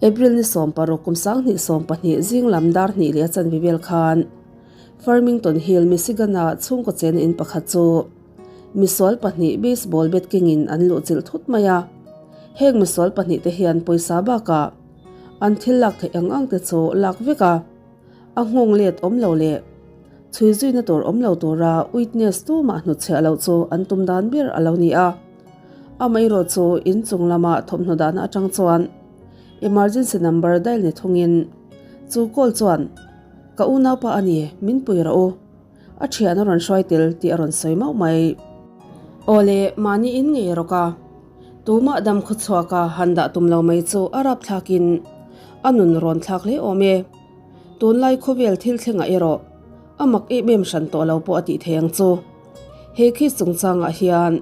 April ni 16 kum 2012 zing lam dar hnih leh a chanve vel khan Farmington Hill, Michigan-a chhungkaw chena in pakhat chu misual pahnih baseball bat kengin an luhchilh thut mai a. Heng misual pahnih te hian pawisa bakah an thil lak theih ang ang te chu lak vek a, a nghawng let awm lo leh chhui zuina tur awm lo tura witness tumah hnutchhiah loh chu an tum dan ber a lo ni a. Amaherawh chu inchung lama thawmhnaw dahna atang chuan emergency number dial ni thungin chu call chuan Ka unaupa a ni, min pui rawh u. A thian a rawn hruai tel tih a rawn sawi mauh mai. Aw le, mahni in ngei rawk a. Tumah dam khaw chhuak a han dah tum lo mai chu a rap thlakin a nun rawn thlak hle awm e. Tunlai khawvel thil thlengah erawh a mak em em hran tawh lo pawh a tih thei ang chu. He case chungchangah hian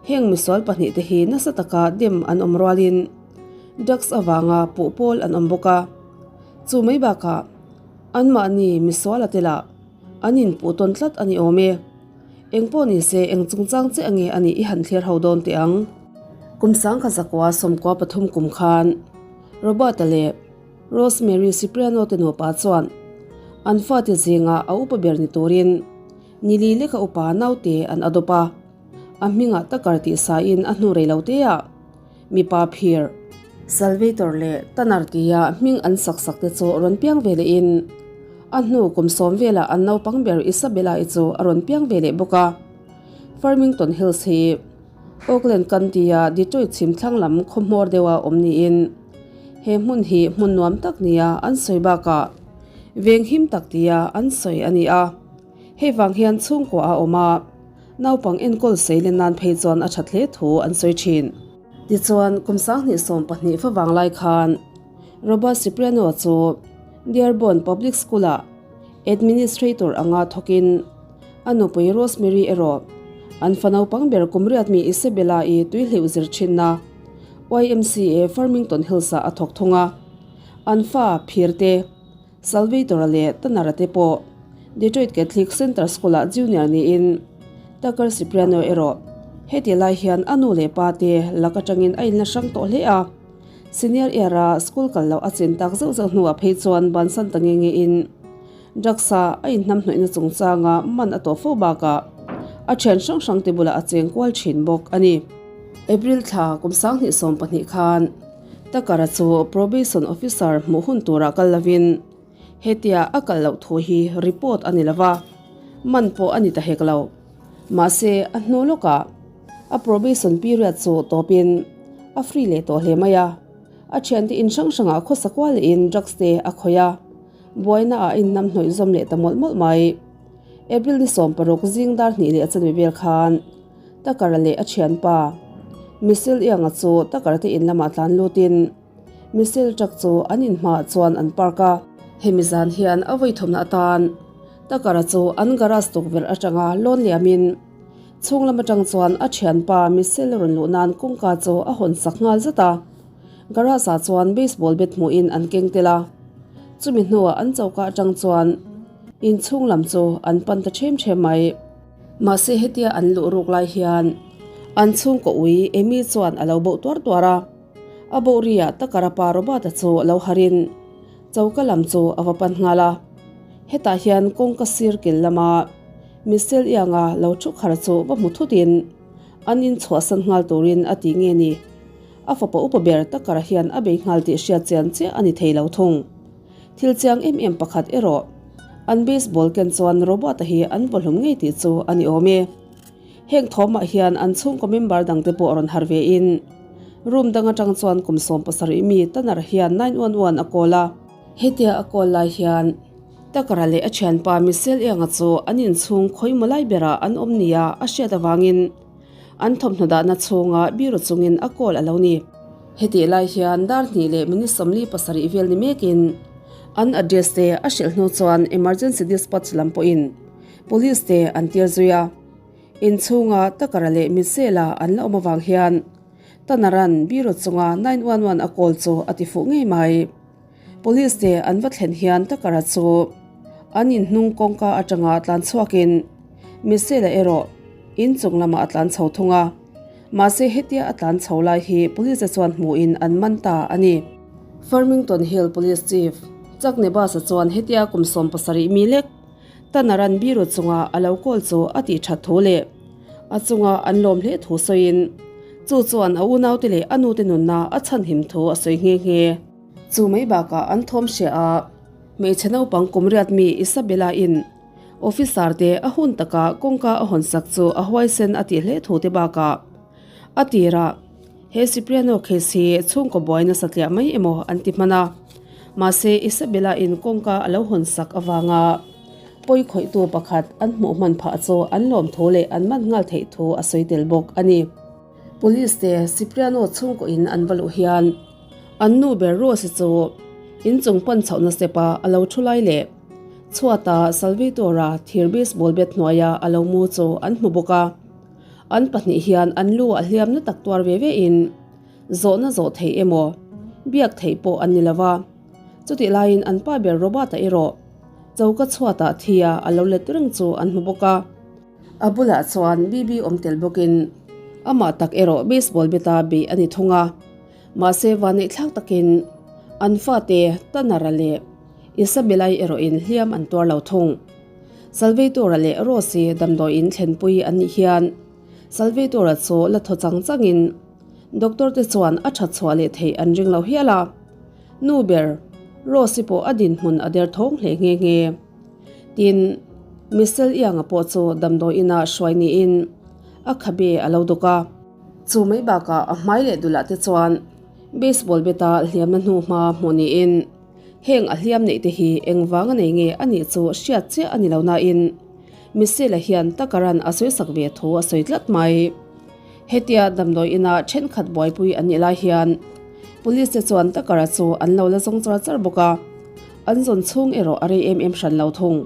heng misual pahnihte hi nasa taka dem an awm rualin drugs avanga puh pawl an awm bawk a. Chu mai bakah anmahni misuala te lah an inpuh tawn tlat a ni awm e. Engpawh ni se eng chungchang che ange a nih i han thlir ho dawn teh ang. Kum sangkha zakua sawmkua pathum kum khan Robert-a leh Rosemary Cipriano te nupa chuan an fate zinga a upa ber ni turin nili leka upa naute an adawp a, a hmingah takar tih saiin a hnu rei lo teah mipa phir, Salvator leh Tanner tia hming an sak sak te chu rawn piang ve lehin a hnu kum sawm velah an naupang ber Isabella-i chu a rawn piang ve leh bawk a. Farmington Hills hi Oakland County-a Detroit chhim thlang lam khaw hmawr deuha awm niin he hmun hi hmun nuam tak nia an sawi bakah veng him tak tia an sawi a ni a. Hei vang hian chhungkua a awm a, naupang enkawl sei len nan phei chuan a that hle thu an sawi thin. Tichuan, kum 2012 fa vang lai khan Robert Cipriano chu Dearborn Public School-ah administrator anga thawkin a nupui Rosemary erawh an fa naupang ber kum riat mi Isabella-i tuihleuh zir thinna YMCA Farmington Hills-ah a thawk thung a. An fa phirte Salvator-a leh Tanner-a te pawh Detroit Catholic Center School-ah junior niin Tucker Cipriano erawh heti lai hian a nu leh pa te lak atangin a inla hrang tawh hle a. Senior year-a school kal loh a chin tak zauh zauh hnuah phei chuan bansan ta nge ngein drugs-a a inhnamhnawihna chungchanga man a tawh fo bakah a thian hrang hrang te bulah a cheng kual thin bawk a ni. April thla kum 2012 khan Takara chu Probation Officer hmuh hun turah kal lovin hetia a kal loh thu hi report a ni lova, man pawh a ni ta hek lo. Mahse, a hnu lawkah a probation period chu tawpin a free leh tawh hle mai a. A thiante in hrang hrangah khawsa kual lehin drugs te a khawih a, buaina ah a inhnamhnawih zawm leh ta mawlh mawlh mai. April ni 16 zing dar hnih leh a chanve vel khan Takara leh a thianpa Michelle Ianga chu Takara te in lamah tlan lutin Michelle truck chu an in hmaah chuan an park a. Hemi zan hian a vawi thawmna atan Takara chu an garage tukverh atanga lawn liamin chhung lam atang chuan a thianpa Michelle rawn luh nan kawngka chu a hawn sak nghal zat a. Garage ah chuan baseball bat hmuhin an keng tel a. Chumi hnuah an choka atang chuan inchhung lam chu an pan ta them them mai. Mahse hetia an luh ruk lai hian an chhungkaw ui Amy chuan a lo boh tuar tuar a, a boh riah takara pa Robert-a chu a lo harin choka lam chu a va pan nghal a. Hetah hian kawngka sir kil lama Michelle Ianga lo thu khar chu va hmu thutin an inchhuahsan nghal turin a ti nge ni. A fapa upa ber takara hian a bei nghal tih hriat chian chiah a ni thei lo thung. Thil chiang em em pakhat erawh, an baseball ken chuan Robert-a hi an vawhlum ngei tih chu a ni awm e. Heng thawmah hian an chhungkaw member dangte pawh rawn har ve in, room dang atang chuan kum 17 mi Tanner hian 911 a call a. Hetia a call lai hian Tucker-a leh a thianpa Michelle Ianga chu an inchhung khawimaw lai berah an awm nia a hriat avangin an thawmhnaw dahna chhunga biro chungin a call a lo ni. Hetih lai hian dar hnih leh minute 47 vel ni mekin an address te a hrilh hnu chuan emergency dispatch lam pawhin police te an tir zui a. Inchhunga Takara leh Michelle-a an la awm avang hian Tanaran biro chunga 911 a call chu a ti fuh ngei mai. Police te an va thlen hian Takara chu an inhnung kawngka atanga tlan chhuakin Michelle-a erawh inchung lamah a tlan chho thung a. Mahse hetia a tlan chho lai hi police te chuan hmuhin an man ta a ni. Farmington Hill Police Chief Chuck Nebas-a chuan hetia kum 70 mi lek Tanaran biru chunga a lo kawl chu a tih that thu leh a chunga an lawm hle thu sawiin chu chuan a unaute leh a nute nunna a chhanhim thu a sawi nghe nghe. Chu mai bakah an thawm hria a, hmeichhe naupang kum riat mi Isabella in officer te a hun taka kawngka a hawn sak chu a huaisen a tih hle thu te bakah a tirah he Cipriano case hi chhungkaw buai nasa tliah mai emaw an ti hman a, mahse Isabella in kawngka a lo hawn sak avanga pawi khawihtu pakhat an hmuh hman phah chu an lawm thu leh an man nghal theih thu a sawi tel bawk a ni. Police te Cipriano chhungkaw in an va luh hian an nu ber Rose chu inchung pan chhohna step a a lo thu lai leh chhuata Salvatore-a thir baseball bat hnuaia a lo mu chu an hmu bawk a. An pahnih hian an lu a hliam na tak tuar ve ve in zawhna zawh theih emaw biak theih pawh an ni lo va. Chutih laiin an pa ber Robert-a erawh choka chhuatah thia a lo let reng chu an hmu bawk a. A bulah chuan Bibi awm tel bawkin amah tak erawh baseball bat-a beih a ni thung a. Mahse vanneih thlak takin an fate Tanara leh Isabella-i erawhin hliam an tuar lo thung. Salvator-a leh Rose-i damdawiin thlenpui an nih hian Salvator-a chu la thaw chang changin doctor te chuan a that chhuah leh theih an ring lo hial a. Nu ber, Rose-i pawh a dinhmun a der thawng hle nghe nghe. Tin, Michelle Ianga pawh chu damdawiinah hruai niin a khabe a lo dawk a. Chu mai bakah a hmai leh dulah te chuan baseball bat-a hliamna hnu hma hmuh niin Heng a hliam neih te hi engvang a nei nge a nih chu hriat chiah a ni lo nain Michelle-a hian Tucker-a'n a sawisak ve thu a sawi tlat mai. Hetia damdawi ina thenkhat buaipui an nih lai hian Police te chuan Tucker-a chu an lo la zawng char char bawk a, an zawn chhung erawh a rei em em hran lo thung.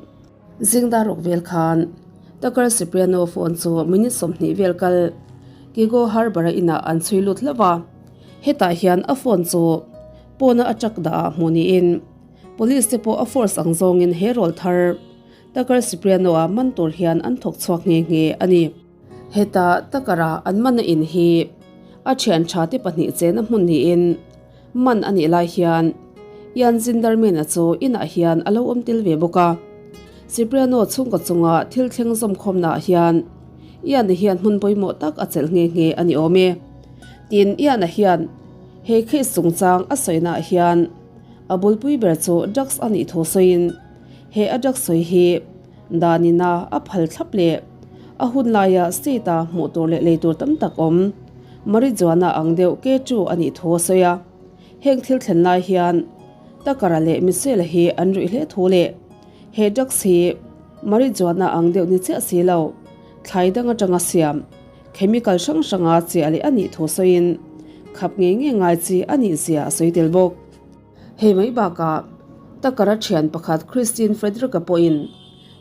Zingdar rawk vel khan Tucker Cipriano phone chu minute 20 vel kal Keego Harbour-a inah an chhui lut hlauh a, hetah hian a phone chu Pawna a truck dah ah hmuh niin Police te pawh a force ang zawngin he rawl thar Tucker Cipriano a man tur hian an thawk chhuak nghe nghe a ni. Heta Tucker a an man a in hi a thian tha te pahnih chena hmun niin man a nih lai hian Ian Zinderman-a chu inah hian a lo awm tel ve bawk a. Cipriano chhungkaw chunga thil thleng zawmkhawmna ah hian Ian-a hian hmun pawimawh tak a chelh nghe nghe a ni awm e. Tin, Ian-a hian He case chungchang a sawinaah hian a bulpui ber chu drugs a nih thu sawiin he a drugs sawi hi danina a phal thlap leh a hun laia state-a hmuh tur leh lei tur tam tak awm marijuana ang deuh ke chu a nih thu a sawi a. Heng thil thlen lai hian Tucker-a leh Michelle-a hi an ruih hle thu leh he drugs hi marijuana ang deuh ni chiah si lo thlai dang atanga siam Chemical hrang hranga chiah leh a nih thu sawiin khap ngei ngei ngai chi a nih zia a sawi tel bawk. Hei mai bakah Tucker-a thian pakhat Christine Frederick-a pawhin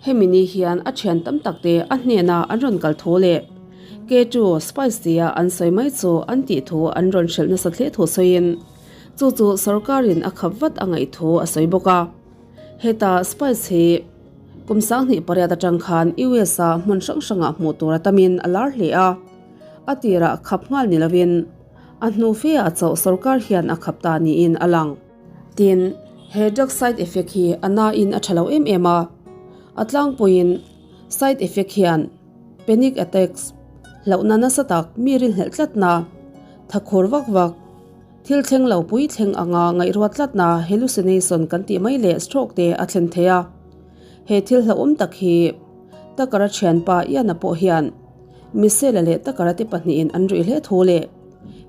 hemi ni hian a thian tam tak te a hnena an rawn kal thu leh K2 Spice tia an sawi mai chu an tih thu an rawn hrilh nasa hle thu sawiin chu chu sorkarin a khap vat a ngaih thu a sawi bawk a. Heta Spice hi Kum 28 atang khan US a hmun hrang hrangah hmuh tur a tamin a lar hle a, a tirah khap nghal ni lovin a hnu fe ah chauh sorkar hian a khap ta niin a lang. Tin, he drug side effect hi a nain a tha lo em em a, a tlangpuiin side effect hian panic attacks, hlauhna nasa tak mi rinhlelh tlatna, thakhur vak vak, Thil thleng lo pui thleng anga ngaihruat tlatna hallucination kan tih mai leh stroke te a thlen thei a. He thil hlauhawm tak hi Tucker-a thianpa Ian-a pawh hian Michelle-a leh Tucker-a te pahnihin an ruih hle thu leh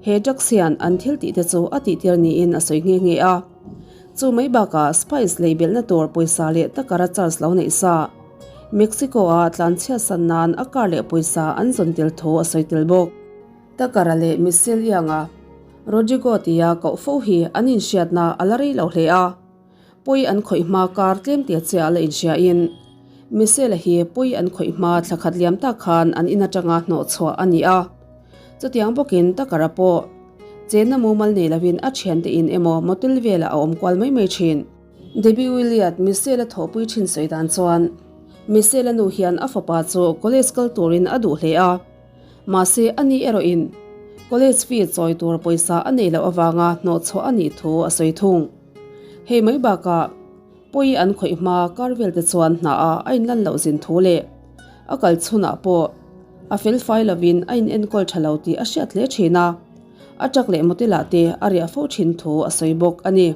he drugs hian an thil tih te chu a tihtir niin a sawi nghe nghe a. Chu mai bakah Spice lei belhna tur pawisa leh Tucker-a charge lo neih sa Mexico-a tlanchhiat san nan a car leh pawisa an zawn tel thu a sawi tel bawk. Tucker-a leh Michelle Young-a Rodrigo tia koh fo hi an inhriatna a la rei lo hle a, pawi an khawih hma kar tlem tia chiah la inhriain Michelle-a hi pawi an khawih hma thla khat liam tak khan an in atanga hnawh chhuah a ni a. Chutiang bawkin Tucker-a pawh chenna mumal nei lovin a thiante in emaw motel velah a awm kual mai mai thin. Debbie Williard Michelle-a thawhpui thin sawi dan chuan Michelle-a nu hian a fapa chu college kal turin a duh hle a. Mahse, ani erawhin College fee chawi tur pawisa a neih loh avanga hnawhchhuah a nih thu a sawi thung. Hei mai bakah pawi an khawih hma kar vel te chuan hna ah a inlan loh zin thu leh a kal chhunah pawh a fel fai lovin a in enkawl tha lo tih a hriat hle thin a, a truck leh motel ah te a riah fo thin thu a sawi bawk a ni.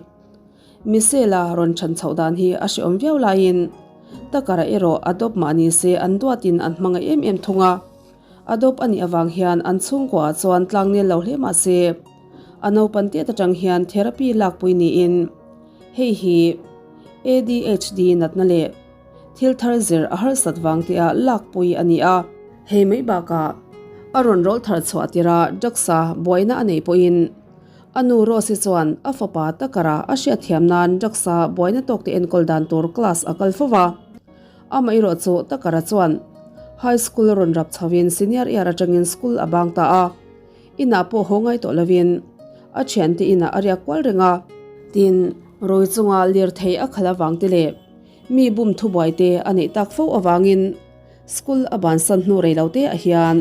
Michelle-a rawn chhan chhoh dan hi a hrehawm viau laiin Tucker-a erawh a dawp mah ni se an duatin an hmangaih em em thung a. A dawp a nih avang hian an chhungkuaah chuan tlangnel lo hle mah se, a naupan tiat atang hian therapy lakpui niin hei hi ADHD natna leh thil thar zir a harsat vang tia lakpui a ni a. Hei mai bakah a rawn rawlh thar chhuah tirha drugs-a buaina a neih pawhin a nu Rose-i chuan a fapa Tucker-a a hriatthiam nan drugs-a buaina tawkte enkawl dan tur class a kal fo va. Amaherawh chu Takara chuan High School rawn rap chhoin Senior Year atangin school a bang ta a, inah pawh haw ngai tawh lovin a thiante inah a riak kual reng a. Tin, Roy chunga lirthei a khalh avang te leh mi bum thubuai te a neih tak fo avangin school a bansan hnu rei lo te ah hian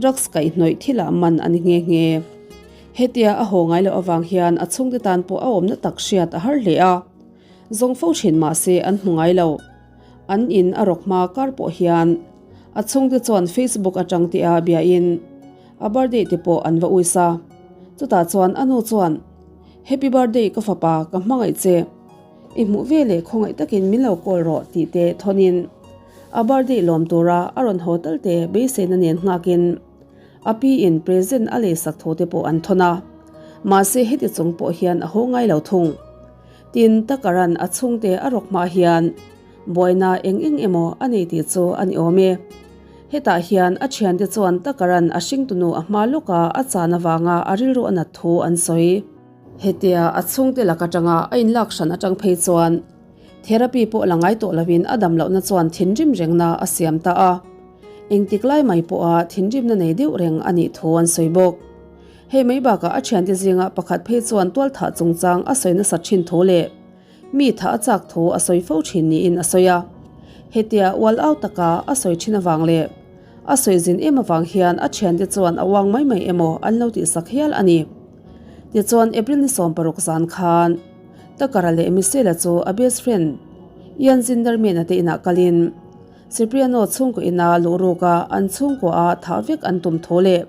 drugs kaihhnawih thilah man a ni nghe nghe. Hetia a haw ngai loh avang hian a chhungte tan pawh a awmna tak hriat a har hle a. Zawng fo thin mahse an hmu ngai lo. An in a rawk hma kar pawh hian a chhungte chuan Facebook atang te a biain a birthday te pawh an va uis a. Chutah chuan a nu chuan, Happy birthday ka fapa, ka hmangaih che. I hmuh ve leh khawngaih takin min lo call rawh tih te thawnin a birthday lawm tura a rawn haw tal te beiseina nen nghakin a pi in present a leisak thu te pawh an thawn a. Mahse heti chung pawh hian a haw ngai lo thung. Tin, Takaran a chhungte a rawk hma hian buaina eng eng emaw a nei tih chu a ni awm e. Hetah hian a thiante chuan Takaran a hringtunu a hma lawka a chan avanga a rilru a nat thu an sawi. Hetia a chhungte lak atanga a inlak hran atang phei chuan therapy pawh la ngai tawh lovin a dam lohna chuan thinrim rengna a siam ta a. Engtik lai mai pawha thinrimna nei deuh reng a nih thu an sawi bawk. Hei mai bakah a thiante zinga pakhat phei chuan tualthah chungchang a sawi nasat thin thu leh mi thah a chak thu a sawi fo thin niin a sawi a. Hetia ual au taka a sawi thin avang leh a sawi zin em avang hian a thiante chuan a uang mai mai emaw an lo tihsak hial a ni. Tichuan April ni 16 zan khan Takara leh Michelle-a chu a best friend Ian Zinderman-a te inah kalin Cipriano chhungkaw ina luh ruka an chhungkua a thah vek an tum thu leh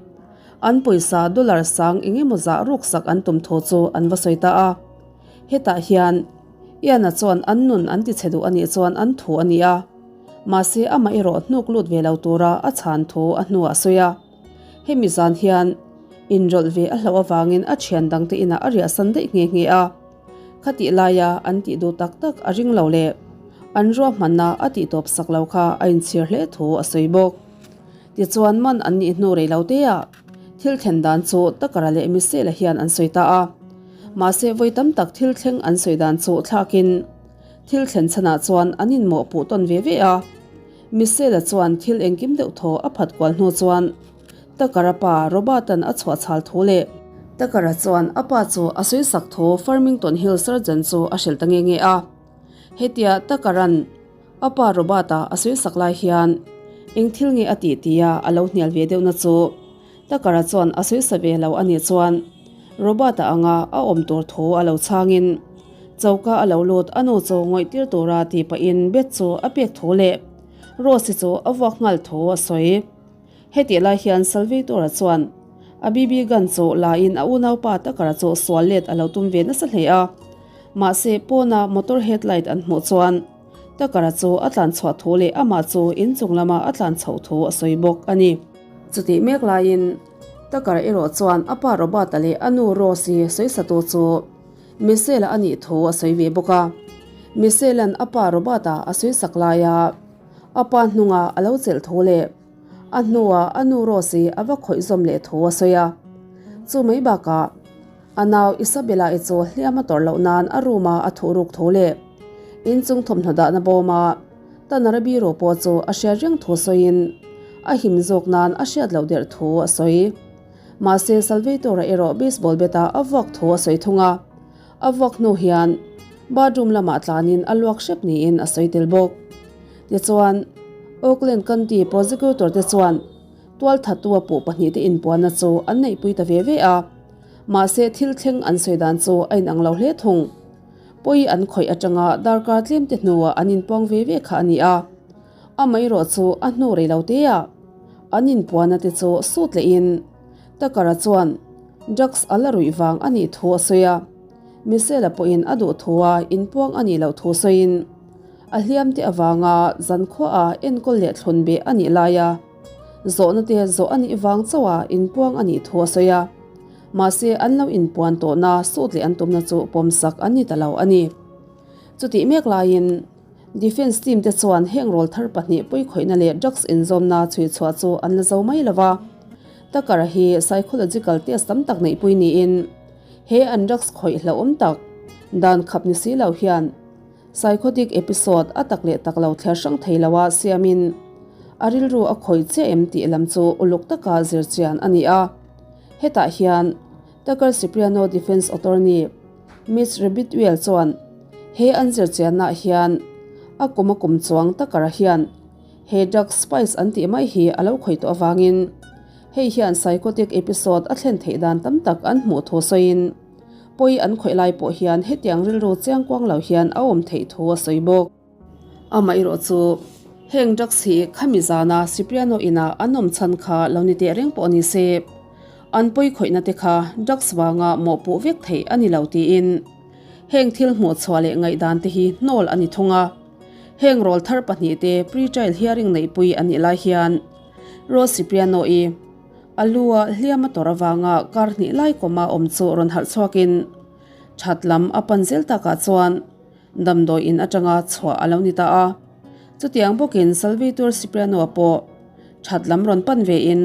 An pawisa dollar sang eng emaw zah ruksak an tum thu chu an va sawi ta a. Hetah hian Ian-a chuan an nun an ti chhe duh a nih chuan an thu a ni a. Mahse amah erawh hnuk lut ve lo tura a chhan thu a hnuah a sawi a. Hemi zan hian inrawlh ve a hlauh avangin a thian dangte inah a riahsan daih nghe nghe a. Khatih laia an tih duh tak tak a ring lo leh an ruahmanna a tihtawp sak lo kha a inchhir hle thu a sawi bawk. Tichuan man an nih hnu rei lo teah thil thlen dan chu Takara leh Michelle-a hian an sawi ta a. Mahse vawi tam tak thil thleng an sawi dan chu thlakin thil thlen chhanah chuan an inmawh puh tawn ve ve a. Michelle-a chuan thil engkim deuh thaw a phat kual hnu chuan Takara pa Robert-a'n a chhuah chhal thu leh Takara chuan a pa chu a sawi sak thu Farmington Hill Surgeon chu a hrilh ta nge nge a. Hetia Takara'n A pa Robert-a a sawi sak lai hian eng thil nge a tih tia a lo hnial ve deuhna chu Takara chuan a sawi sa ve lo a nih chuan Robert-a anga a awm tur thu a lo chhangin choka a lo lut a nu chu ngawih tir tura tih pahin bet chu a pek thu leh Rose-i chu a vuak nghal thu a sawi. Hetih lai hian Salvator-a chuan a BB gun chu la in a unaupa Tucker-a chu sual let a lo tum ve nasa hle a. Mahse, pawna motor headlight an hmuh chuan Tucker-a chu a tlan chhuah thu leh amah chu inchung lama a tlan chhoh thu a sawi bawk a ni. Chutih mek laiin Tucker-a erawh chuan a pa Robert-a leh a nu Rose-i sawisatu chu Michelle-a a nih thu a sawi ve bawk a. Michelle-a'n a pa Robert-a a sawisak laia a pa hnunga a lo chelh thu leh A hnuah a nu Rose-i a va khawih zawm leh thu a sawi a. Chu mai bakah a nau Isabella-i chu hliam a tawrh loh nan a room-a a thuh ruk thu leh inchung thawmhnaw dahna bawma Tanara biro pawh chu a hriat reng thu sawiin a him zawk nan a hriat loh derh thu a sawi. Mahse Salvatore-a erawh baseball bat-ah a vuak thu a sawi thung a. A vuak hnu hian bathroom lamah tlanin a luak hrep niin a sawi tel bawk. Tichuan, Oakland County Prosecutor te chuan Tualthattu a puh pahnihte inpuanna chu an neihpui ta ve ve a, mahse thil thleng an sawi dan chu a inang lo hle thung. Pawi an khawih atanga darkar tlemte hnuah an inpuang ve ve kha a ni a, amaherawh chu a hnu rei lo teah an inpuanna te chu sut lehin Takara chuan drugs a la ruih vang a nih thu a sawi a, Michelle-a pawhin a duh thua inpuang a nih loh thu sawiin a hliamte avanga zankhuaah enkawl leh thlun beh a nih laia Zawhna te zawh a nih vang chauh a inpuang a nih thu a sawi a, mahse an lo inpuan tawhna sut leh an tumna chu pawmsak an ni ta lo a ni. Chutih mek laiin Defence team te chuan heng rawl thar pahnih pawikhawihna leh drugs inzawmna chhuihchhuah chu an la zo mai lo va, Tucker-a hi psychological test tam tak neihpui niin he an drugs khawih hlauhawm tak dan khap ni si lo hian Psychotic episode a tak leh tak lo thler hrang thei lo a siamin a rilru a khawih chiah em tih lam chu uluk taka zir chian a ni a. Hetah hian Tucker Cipriano Defense Attorney Miss Rebitwell chuan he an zir chiannaah hian a kum a kum chuang Tucker-a hian he drug spice an tih mai hi a lo khawih tawh avangin hei hian psychotic episode a thlen theih dan tam tak an hmuh thu sawiin Pawi an khawih lai pawh hian hetiang rilru chiangkuang lo hian a awm theih thu a sawi bawk. Amaherawh chu, heng drugs hi khami zana Cipriano ina an awm chhan kha lo ni teh reng pawh ni se, an pawi khawihna te kha drugs vanga mawhpuh vek theih a ni lo tiin heng thil hmuhchhuah leh ngaihdan te hi hnawl a ni thung a. Heng rawl thar pahnihte pre-trial hearing neihpui a nih lai hian Rose Cipriano-i, A lu a hliam a tawrh avanga kar hnih lai kawma awm chu rawn harh chhuakin that lam a pan zel takah chuan damdawi in atanga chhuah a lo ni ta a. Chutiang bawkin Salvator Cipriano-a pawh that lam rawn pan vein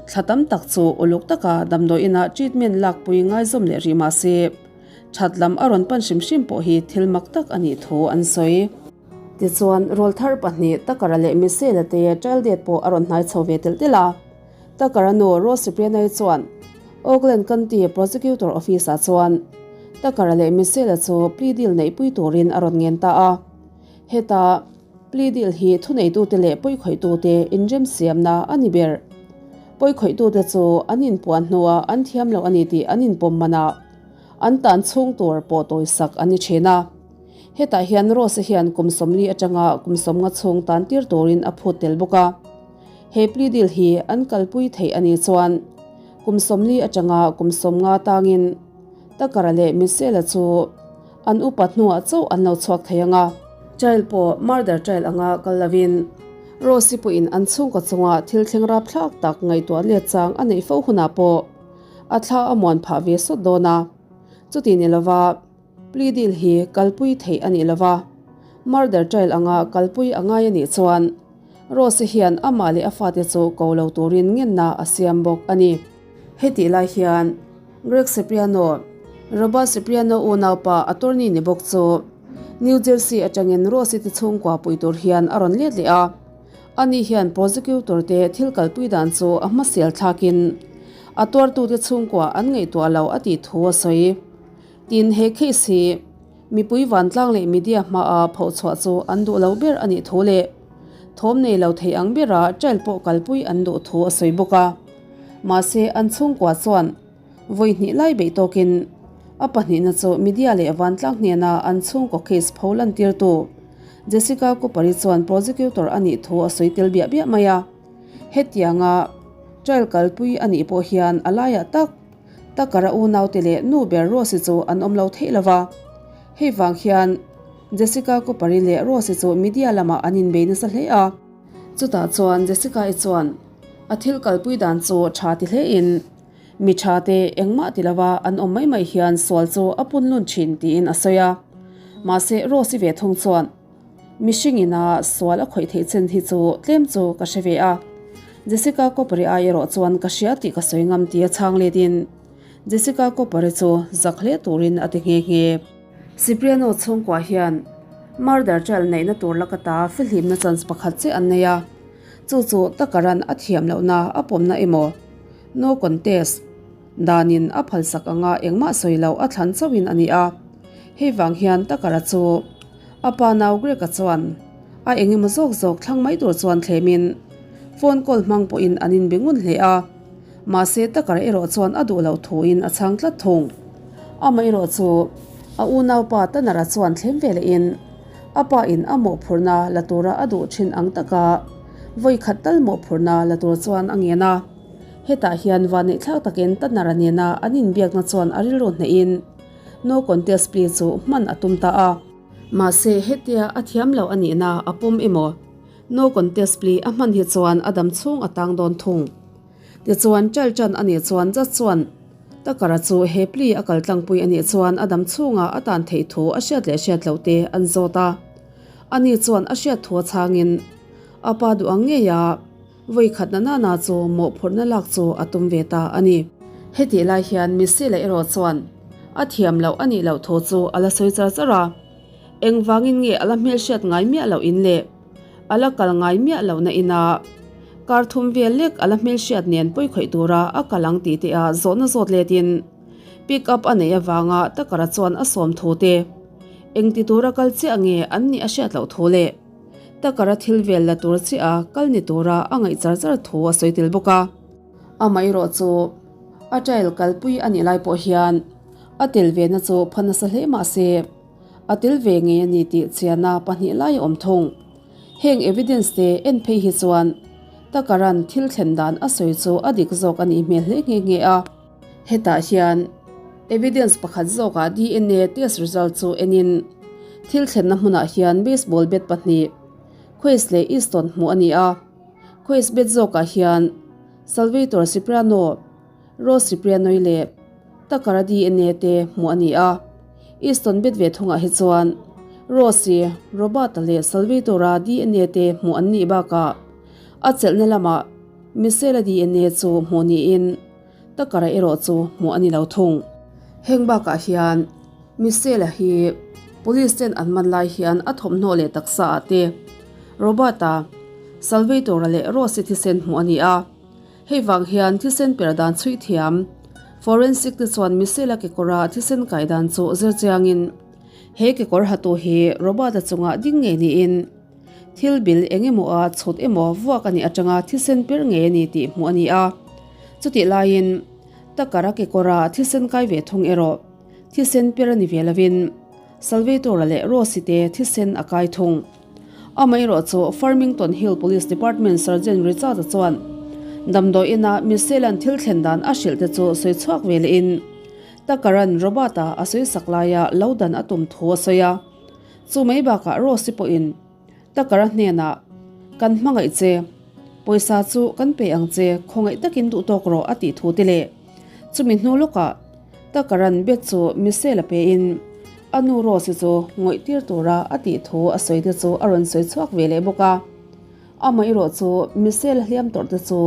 thla tam tak chu uluk taka damdawi inah treatment lakpui ngaizawm leh rih mah se that lam a rawn pan hrim hrim pawh hi thil mak tak a nih thu an sawi. Tichuan, rawlthar pahnih Takara leh Michelle-a te trial date pawh a rawn hnai chho ve telh telh a. Tucker-a nu Rose Cipriano-i chuan Oakland County Prosecutor Office-ah chuan Tucker-a leh Michelle-a chu plea deal neihpui turin a rawn ngen ta a. Heta plea deal hi thuneitute leh pawikhawitute inremsiamna a ni ber. Pawikhawitute chu an inpuan hnuah an thiam lo a ni tih an inpawm manah an tan chhung tur pawh tawisak an ni thin a. Hetah hian Rose-a hian kum 40 atanga kum 50 chhung tan tir turin a phut tel bawk a. He plea deal hi an kalpui theih a nih chuan kum 40 atanga kum 50 tangin Tucker-a leh Michelle-a chu an upa hnuah chauh an lo chhuak thei ang a. Trial pawh murder trial anga kal lovin Rose-i pawhin an chhungkaw chunga thil thleng rapthlak tak ngaihtuah let chang a neih fo hunah pawh a thla a muan phah ve sawt dawn a. Chuti ni lova Plea deal hi kalpui theih a nih lova, murder trial anga kalpui a ngai a nih chuan Rose hian amah leh a fate chu ko lo turin ngenna a siam bawk a ni. Hetih lai hian Greg Cipriano, Robert Cipriano unaupa attorney ni bawk chu New Jersey atangin Rose te chhungkua pui tur hian a rawn let leh a. Ani hian prosecutor te thil kalpui dan chu a hmasial thlakin a tuartute chhungkua an ngaihtuah lo a tih thu a sawi. Tin, he case hi mipui vantlang leh media hmaa phohchhuah chu an duh lo ber a nih thu leh thawm nei lo thei ang bera trial pawh kalpui an duh thu a sawi bawk a. Mahse, an chhungkua chuan vawi hnih lai beih tawkin a pahnihna chu media leh vantlang hnena an chhungkaw case pho lantirtu Jessica Cooper-i chuan prosecutor a nih thu a sawi tel biah biah mai a. Hetianga trial kalpui a nih pawh hian a laiah tak Tucker-a unaute leh nu ber Rose-i chu an awm lo theih lo va. Hei vang hian Jessica Cooper-i leh Rose-i chu media lamah an inbei nasa hle a. Chutah chuan Jessica-i chuan a thil kalpui dan chu tha ti hlein, Mi tha te engmah ti lova an awm mai mai hian sual chu a pun lun thin tiin a sawi a. Mahse Rose-i ve thung chuan, Mihring ina sual a khawih theih chen hi chu tlem chu ka hre ve a, Jessica Cooper-i ai erawh chuan ka hria tih ka sawi ngam tia chhang let in Jessica Cooper-i chu zak hle turin a ti nghe nghe. Cipriano chhungkua hian murder trial neihna tur laka ta fihlimna chance pakhat chiah an nei a, chu chu Tucker-a'n a thiam lohna a pawmna emaw no contest danin a phalsak anga engmah sawi loh a thlan chauhin a ni a, hei vang hian Tucker-a chu A pa nau Greg-a chuan a eng emaw zawk zawk thlang mai tur chuan thlemin Phone call hmang pawhin an inbe ngun hle a, mahse Tucker erawh chuan a duh loh thuin a chhang tlat thung. Amaherawh chu a unaupa Tanner-a chuan thlem ve lehin a pa in a mawhphurhna la tura a duh thin ang taka vawi khat tal mawhphurhna la tur chuan a ngen a. Hetah hian vanneihthlak takin Tanner-a nena an inbiakna chuan a rilru hnehin no contest plea chu hman a tum ta a. Mahse hetia a thiam lo a nihna a pawm emaw? No contest plea a hman hi chuan a dam chhung a tang dawn thung. Tichuan ṭal ṭan a nih chuan judge chuan Tucker-a chu he plea a kal tlangpui a nih chuan a dam chhunga a tan theih thu a hriat leh hriat loh te an zawt a. Ani chuan a hriat thu a chhangin a pa duh ang ngei a vawi khatna nana chu mawhphurhna lak chu a tum ve ta a ni. Hetih lai hian Missile erawh chuan a thiam loh a nih loh thu chu a la sawi char char a. Engvangin nge a la hmelhriat ngai miah loh in le? A la kal ngai miah lohna ina kar thum vel lek a la hmelhriat nen pawi khawih tura a kal ang tih te ah zawhna zawt letin pick up a neih avanga Takara chuan a sawm thu te, engti tura kal chiah nge an nih a hriat loh thu leh Takara thil vel la tur chiah a kal ni tura a ngaih char char thu a sawi tel bawk a. Amaherawh chu a trial kalpui a nih lai pawh hian a tel ve na chu pha nasa hle mah se, A tel ve ngei a ni tih chiana pahnih lai a awm thung. Heng evidence te en phei hi chuan Takaran thil thlen dan a sawi chu a dik zawk a nih hmel hle nghe nghe a. Hetah hian evidence pakhat zawkah DNA test result chu enin thil thlenna hmunah hian baseball bat pahnih Quays leh Easton hmuh a ni a. Quays bat zawkah hian Salvatore Cipriano, Rose Cipriano-i leh Tucker-a DNA te hmuh a ni a. Easton bet ve thungah hi chuan Rose-i, Robert-a leh Salvatore-a DNA te hmuh an nih bakah a chelhna lamah Michelle-a DNA chu hmuh niin Tucker-a erawh chu hmuh a ni lo thung. Heng bakah hian Michelle-a hi Police ten an man lai hian a thawmhnaw leh taksa ah te Robert-a, Salvatore-a leh Rose-i thisen hmuh a ni a. Hei vang hian thisen per dan chhuih thiam forensic te chuan Michelle-a kekawra thisen kai dan chu zir chiangin he kekawr hatu hi Robert-a chungah ding ngei niin thil bil eng emaw a chhut emaw vuak a nih atanga thisen per ngei a ni tih hmuh a ni a. Chutih laiin Tucker-a kekawra thisen kai ve thung erawh thisen per a ni ve lovin Salvatore-a leh Rose-i te thisen a kai thung. Amaherawh chu Farmington Hill Police Department Sergeant Richard-a chuan damdawi ina Michelle-a'n thil thlen dan a hrilh te chu sawi chhuak ve lehin Tucker-a'n Robert-a a sawi sak laia lo dan a tum thu a sawi a. Chu mai bakah Rose-i pawhin Tucker-a hnenah, Kan hmangaih che, pawisa chu kan pe ang che, khawngaih takin duh tawk rawh a tih thu te leh chumi hnu lawkah Tucker-a'n bet chu Michelle-a pein a nu Rose-i chu ngawih tir tura a tih thu a sawi te chu a rawn sawi chhuak ve leh bawk a. Amaherawh chu Michelle-a hliam tawrh te chu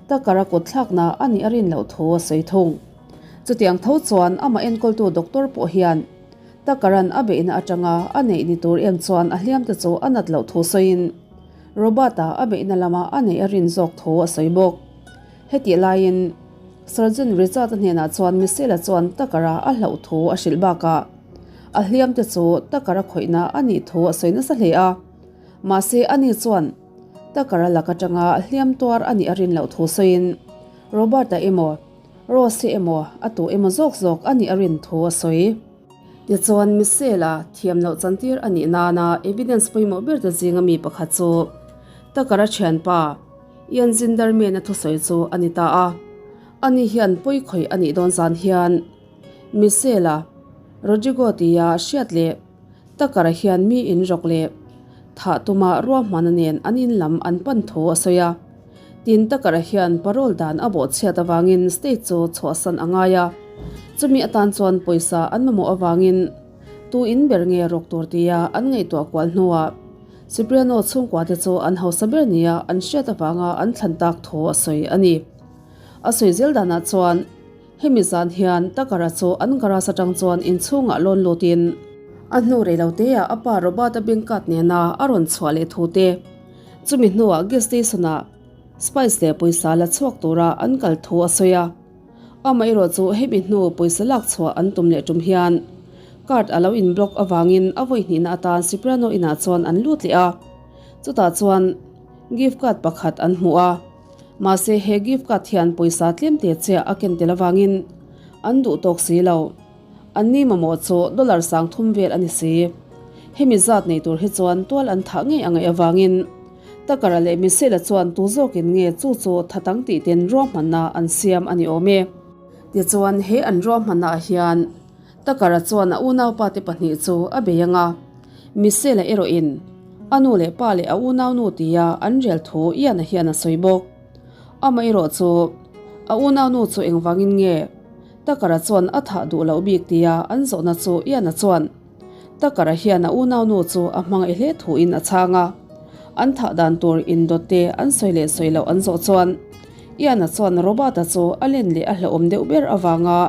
Tucker-a kut thlakna a nih a rin loh thu a sawi thung. Chutiang tho chuan amah enkawltu doctor pawh hian Tucker-a'n a beihna atanga a neih ni tur em chuan a hliam te chu a nat loh thu sawiin Robert-a a beihna lama a neih a rin zawk thu a sawi bawk. Hetih laiin Sergeant Richard-a hnenah chuan Michelle-a chuan Tucker-a a hlauh thu a hrilh bakah a hliam te chu Tucker-a khawihna a nih thu a sawi nasa hle a. Mahse ani chuan Tucker-a lak atanga hliam tuar a nih a rin loh thu sawiin Robert-a emaw Rose-i emaw a tu emaw zawk zawk a nih a rin thu a sawi. Tichuan Michelle-a thiam loh chantir a nih nana evidence pawimawh ber te zinga mi pakhat chu Tucker-a thianpa Ian Zinderman-a thusawi chu a ni ta a. Ani hian pawi khawih a nih dawn zan hian Michelle-a Rodrigo tia hriat leh Tucker-a hian mi in rawk leh thah tuma ruahmana nen an in lam an pan thu a sawi a. Tin, Tucker-a hian parole dan a bawhchhiat avangin state chu chhuahsan a ngai a. Chumi atan chuan pawisa an mamawh avangin tu in ber nge rawk tur tia an ngaihtuah kual hnuah Cipriano chhungkuate chu an hausa ber nia an hriat avanga an thlan tak thu a sawi a ni. A sawi zel danah chuan hemi zan hian Tucker-a chu an garage atang chuan inchhungah lawn lutin a hnu reiloteah a pa Robert-a bank card nena a rawn chhuah leh thu te, chumi hnuah gas station-ah spice leh pawisa la chhuak tura an kal thu a sawi a. Amaherawh chu hemi hnu pawisa lak chhuah an tum leh tum hian card a lo in block avangin a vawi hnihna atan Cipriano inah chuan an lut leh a. Chutah chuan. Gift card pakhat an hmu a, mahse he gift card hian pawisa tlem te chiah a ken tel avangin an duh tawk si lo. An ni mamawh chu dollar 3000 vel a ni si. Hemi zat nei tur hi chuan tual an thah ngei a ngaih avangin Tucker-a leh Michelle-a chuan tu zawkin nge chu chu thatang tih ten ruahmanna an siam a ni awm e. Tichuan he an ruahmanna ah hian Tucker-a chuan a unaupa te pahnih chu a bei ang a, Michelle-a erawhin a nu leh pa leh a unaunu tia an rel thu Ian-a hian a sawi bawk. Amaherawh chu a unaunu chu engvangin nge Tucker-a chuan a thah duh loh bik tia an zawhna chu Ian-a chuan Tucker-a hian a unaunu chu a hmangaih hle thuin a chhang a. An thah dan tur indawt te an sawi leh sawi loh an zawh chuan Ian-a chuan Robert-a chu a len leh a hlauhawm deuh ber avanga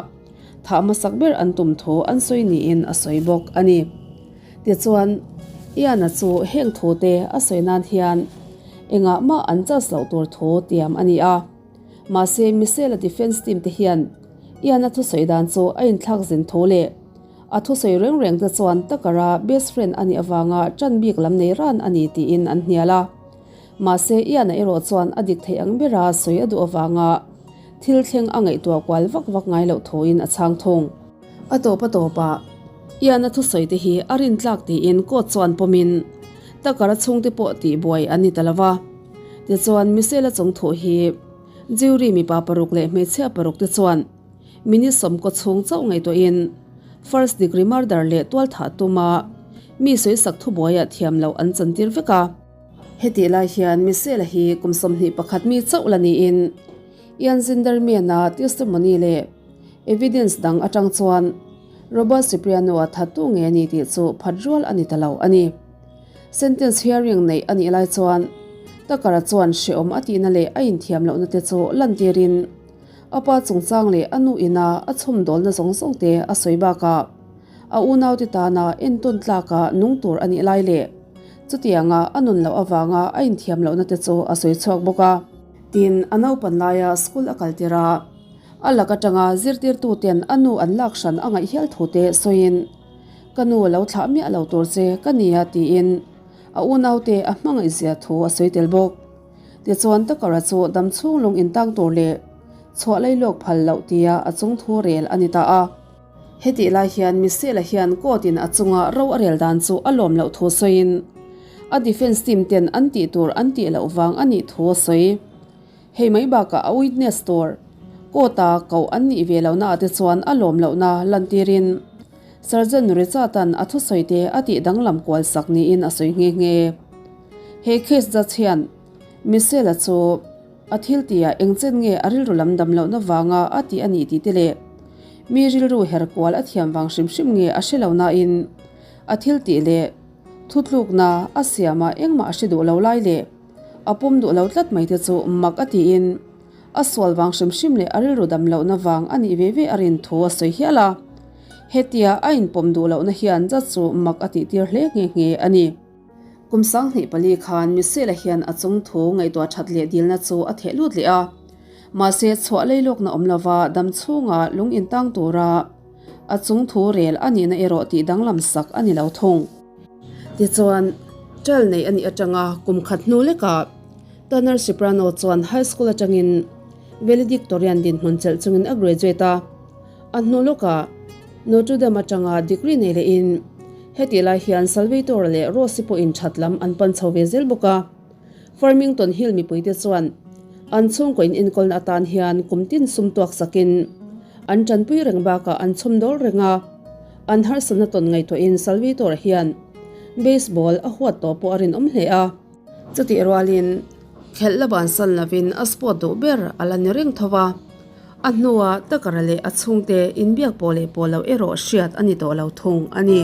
thah hmasak ber an tum thu an sawi niin a sawi bawk a ni. Tichuan, Ian-a chu heng thu te a sawi nan hian engah mah an charge loh tur thu tiam a ni a. Mahse, Michelle-a defence team te hian Ian-a thusawi dan chu a inthlak zin thu leh a thusawi reng reng te chuan Tucker-a best friend a nih avanga ṭan bik lam nei ran a ni tiin an hnial a. Mahse, Ian-a erawh chuan a dik theih ang bera sawi a duh avanga thil thleng a ngaihtuah kual vak vak ngai loh thuin a chhang thung. A tawp a tawpah, Ian-a thusawi te hi a rintlak tiin court chuan pawmin Tucker-a chhungte pawh tihbuai an ni ta lo va. Tichuan, Michelle-a chungthuh hi jury mipa paruk leh hmeichhia paruk te chuan minute sawmkaw chhung chauh ngaihtuahin first degree murder leh tualthah tuma mi sawisak thubuaiah thiam loh an chantir vek a. Hetih lai hian Michelle-a hi kum 21 mi chauh la niin Ian Zinderman-a testimony leh evidence dang atang chuan Robert Cipriano-a thattu nge a ni tih chu phat rual a ni ta lo a ni. Sentence hearing neih a nih lai chuan Tucker-a chuan hrehawm a tihna leh a inthiam lohna te chu lantirin a pa chungchang leh a nu ina a chhawmdawlna zawng zawng te a sawi bakah a unaute tana entawn tlaka nung tur a nih lai leh chutianga a nun loh avanga a inthiam lohna te chu a sawi chhuak bawk a. Tin, a naupan laia school a kal tir a, a lak atanga zirtirtuten a nu an lak hran a ngaih hial thu te sawiin, Ka nu a lo thlah miah lo tur che ka nia tiin a unaute a hmangaih zia thu a sawi tel bawk. Tichuan Tucker-a chu dam chhung lung intang tur leh chhuah lailawk phal loh tia a chung thu rel a ni ta a. Hetih lai hian Michelle-a hian court in a chunga ro a rel dan chu a lawm loh thu sawiin a defence team ten an tih tur an tih loh vang a nih thu a sawi. Hei mai bakah a witness tur court a koh an nih ve lohna ah te chuan a lawm lohna lantirin Sergeant Richard-a'n a thusawi te a tih danglam kual sak niin a sawi nghe nghe. He case judge hian Michelle-a chu A thil tihah eng chen nge a rilru lam dam lohna vanga a tih a nih tih te leh mi rilru her kual a thiam vang hrim hrim nge a hre lo nain a thil tih leh thutlukna a siamah engmah a hre duh lo lai leh a pawm duh lo tlat mai te chu mak a tiin a sual vang hrim hrim leh a rilru dam lohna vang a nih ve ve a rin thu a sawi hial a. Hetia a inpawm duh lohna hian judge chu mak a tihtir hle nghe nghe a ni. Kum 24 khan Michelle-a hian a chung thu ngaihtuah that leh dilna chu a theh lut leh a. Mahse, chhuah leilawkna awm lova dam chhunga lung intang tura a chung thu rel a nihna erawh tih danglam sak a ni lo thung. Tichuan, trial nei a nih atanga kum khat hnu lekah Tanner Ciprano chuan high school atangin valedictorian dinhmun chelh chungin a graduate a. A hnu lawkah Notre Dame atanga degree nei lehin hetih lai hian Salvatore leh Rose-i pawhin that lam an pan chho ve zel bawk a. Farmington Hill mipuite chuan an chhungkaw in enkawlna atan hian kum tin sum tuak sakin an tanpui reng bakah an chhawm dawl reng a. An harsatna tawn ngaihtuahin Salvatore hian baseball a huat tawh pawh a rinawm hle a. Chutih rualin khelh la bansan lovin a sport duh ber a la ni reng tho va. A hnua Tucker-a leh a chhungte inbiak pawh leh pawh loh erawh hriat a ni tawh lo thung a ni.